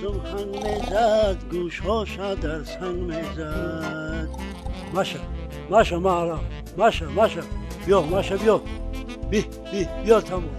Мерафтам ҳанг мезад, гӯшҳоша дар санг мезад. Маша, Маша, маҳрам, Маша, Маша, биё, Маша, биё, би, би, биё, тамом.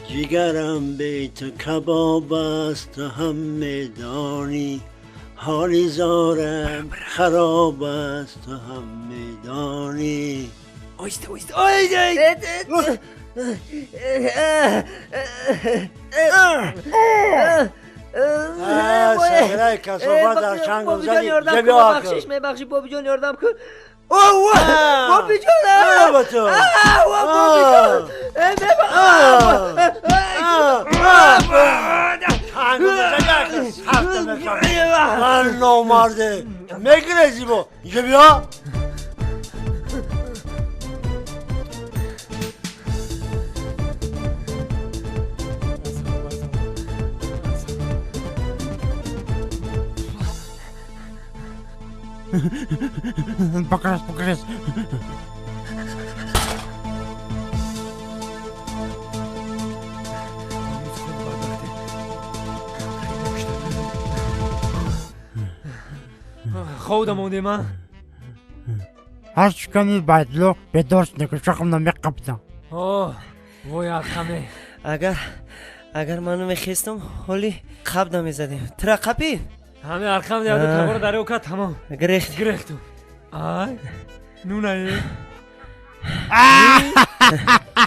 جگرم بیت کباب است تو هم میدانی، حالی زارم خراب است تو هم میدانی. آیسته آیسته آیسته. سگرای کسافت در چنگ زدی. ببخشش میبخشی بابی جان، یاردم کن. بابی جان، بابی جان، من نامرده میگرزی با اینجا بیا. Покажись, покажись. Ховда мондем, а? Ҳар шиками байдло бедор шакам намеқабдам. О, вой арқаме. Агар ману мехестам, ҳоли қаб намезадем. Тура қапӣ? Ҳаме арқам яду табора дарё кард, тамом. Гирехт. Гирехту. Ай, нунае.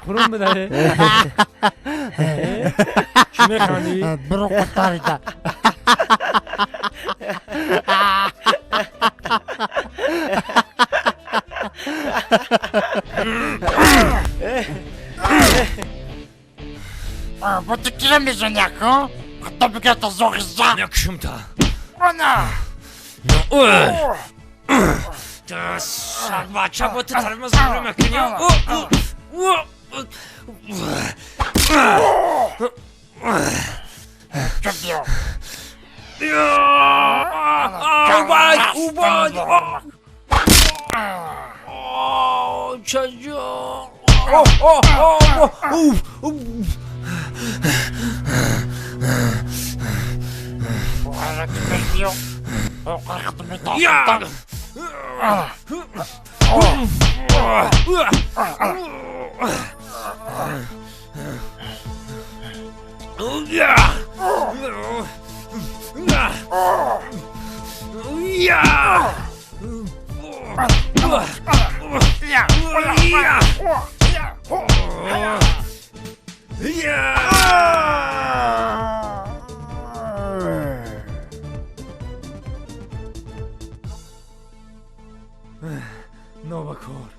Хурум бидае. Чӣ механдӣ? Биро қутарида. Бо ту кира мезани, ако? Хато бигата зоғиза. Мекушумта. Ана! Бача, бо ту тараф мазур мекунӣ. Убай, убай! Чаҷо! Нобакор.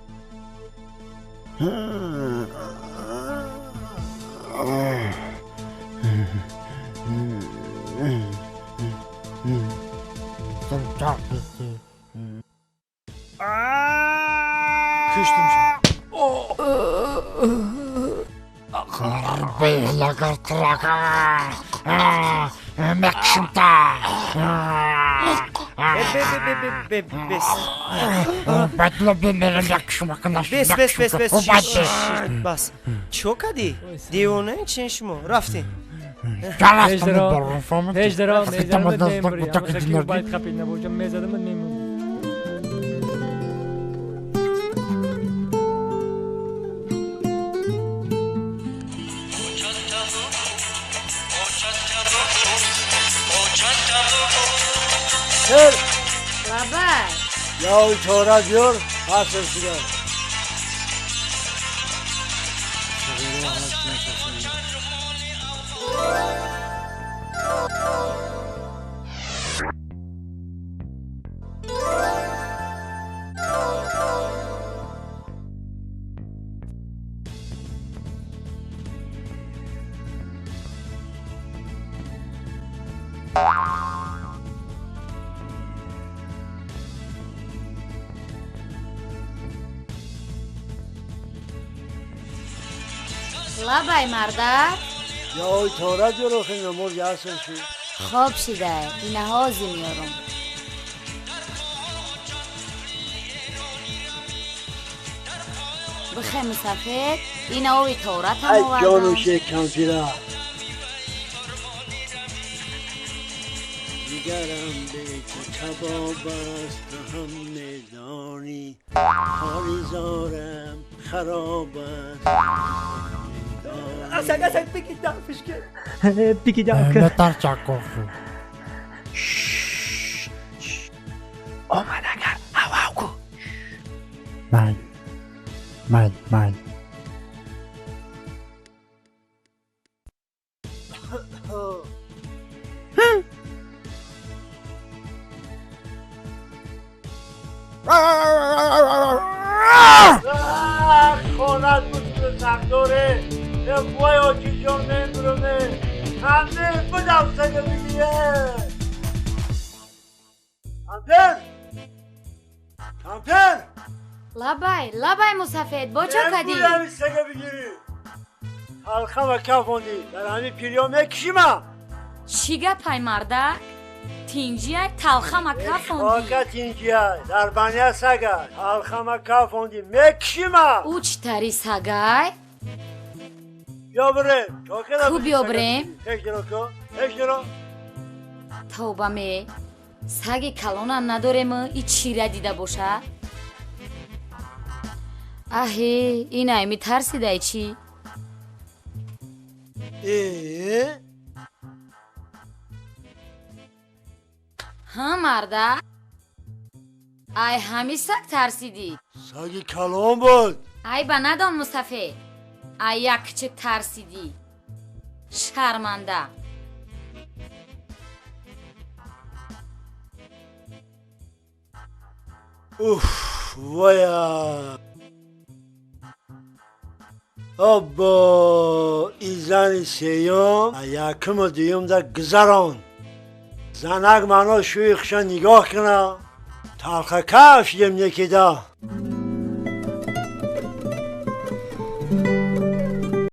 Бес, бес, бес, бес, бас. Чико кардӣ? Девона чин шумо? Рафтем. Мезадам. Сер. Лабай. Я тора биёр, аср шуда. Лабай мардак. Я тора биёр, охи намоз аср шуд. Хоб шидай, инаҳози меёрам. Бихе мусафед, инаови торатам Ай овардам. ҷонуше кампира. Ҷигарам бе ту кабоб аст, ту ҳам медонӣ. Ҳоли зорам хароб аст, медонӣ. Асак, асак, бигид дафш ки. Бигид даф ки. نترچا کوفو. Омад агар, ҳав ку. Ман. Ман, ман. Хонат буд сақдоре. Вой оҷи ҷон мебуруме. Ҳаме будам сага бигие. Кампир! Кампир! Лабай, лабай мусафед, бо чо кадӣ? Бурами сага бигирӣ. Ҳалқама кафондӣ. Дар ҳамин пирё мекушима. Чӣ гапай мардак? Тинҷиай талхама кафондӣ. Хока тинҷиай. Дар баня сага. Ҳалқама кафондӣ. Мекушима. Ӯ чӣ тари сагай? Биё бирем. Чокада Ку биё бирем? Пеш диро ку. Пеш диро. Тавба ме. Саги калонам надорем, и чира дида боша? Аҳе, инай митарсидай чӣ? Э? Ҳа марда? Ай ҳами саг тарсидӣ? Саги калон буд. Ай ба надон мусафед. Ай як кичик тарсидӣ. Шарманда. Уф, вая. Аббо, и зани сеюм, якуму дуюмда гузарон. Занак мано шӯи хуша нигоҳ куна. Талхакаф шидем некида.